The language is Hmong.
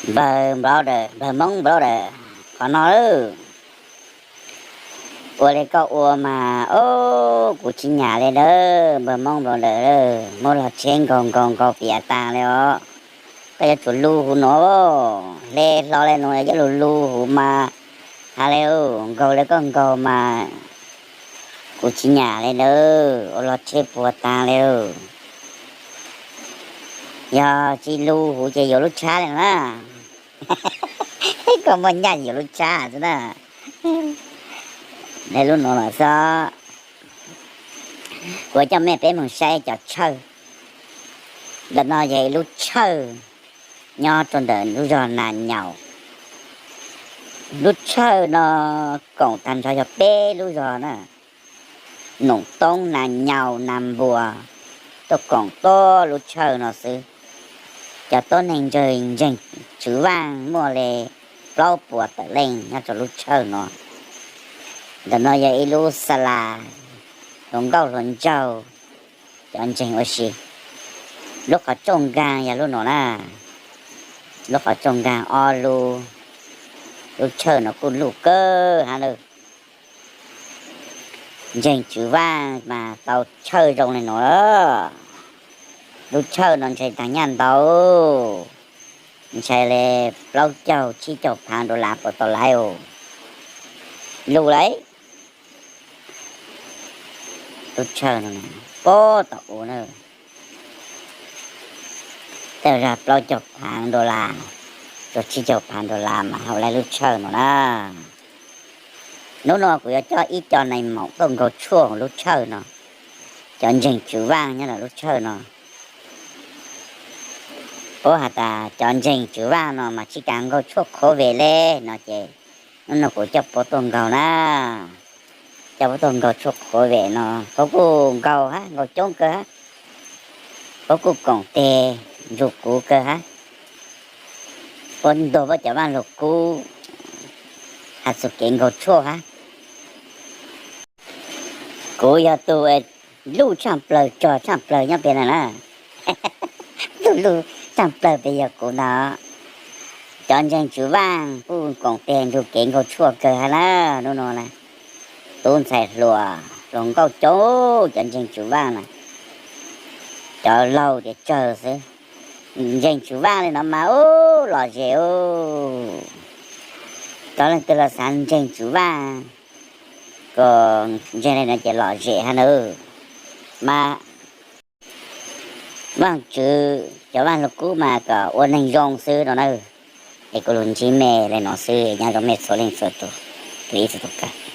Npawg Nplaub Dawm, npawg Hmoob Nplaub Dawm, qhov no lawm. Ua li koj ua mas, o, kuv tsis nyam li nawb, npawg Hmoob Nplaub Dawm, muab lub tsheb nkaug nkaug nkaug piam tas li os. Koj yuav tsum lug huv no, hle hlo li no yuav lug lug huv mas, has li nkaug li koj nkaug mas, kuv tsis nyam li nawb, ua lub tsheb puas tas li. Yog tsis lug huv ces yuav lub tshab li na. Koj muaj nyaj yuav lub tshab xwb na. Hle lub no los xwb. Kuv coj mej peb moog saib cov tshawj. Ntawm no yog ib lub tshawj nyob rau ntawm lub zos Nas Nyaus. Lub tshawj no koom tag nrho yog peb lub zos na, Noom Toob, Nas Nyaus, Nas Npuas, tuaj koom tuaj lub tshawj no xwb. Cov tuab neeg ntseeg Tswv Vaaj muaj li plaub puas tawm leej nyob rau lub tshawj no. Ntawm no yog ib lub xa las hluas nkauj hluas nraug, cov ntseeg ua si. Lub qhov rooj nkaag yog lub no na, lub qhov rooj nkaag ob lub. Lub tshawj no kuj luj kawg hab lawm. Ntseeg Tswv Vaaj mas tau tshawj zoo li no. Lub tshawj no ntshai taag nyaj ntau, ntshai li plaub caug tsib caug phaav dollar puas tau laiv os. Luj lawm. Lub tshawj no puab tau ua na, tej zag plaub caug phaav dollar rau tsib caug phaav dollar mas hau laiv lub tshawj no na. Hnub no kuv yuav coj ib co neeg maum tuaj nkaug tshuaj lub tshawj no. Cov ntseeg Tswv Vaaj nyob lub tshawj no, puab has tas cov ntseeg Tswv Vaaj no mas tsis kav nkaug tshuaj COVID le no ces hnub no kuv coj puab tuaj nkaug na. Coj puab tuaj nkaug tshuaj COVID no, puab kuj nkaug hab, nkaug coob kawg hab. Puab kuj koom teg nrug kuv kawg hab. Puab ntuas puab cov vaaj lug kub has txug kev nkaug tshuaj hab. Kuv yog tug luj tshaaj plawg, rog tshaaj plawg nyob peg na na. Tug luj tshaaj plawg peg yog kuv ntag. Cov ntseeg Tswv Vaaj kuj koom teg nrug kev nkaug tshuaj kawg hab na. Hnub no na, tub ntxhais hluas hluas nkauj coob, cov ntseeg Tswv Vaaj na. Cov laug ces tsawg xwb. Ntseeg Tswv Vaaj li no mas ub lom zem ub. Cov leej twg los xav ntseeg Tswv Vaaj, kom ntseeg li no ces lom zem hab na. Mas Vaajtswv cov vaaj lug kub mas kom ua neeg zoo xwb no na. Es kuv lug ntsib mej li no xwb, nyob zoo mej txhua leej txhua tug, ib txhua tug kawg.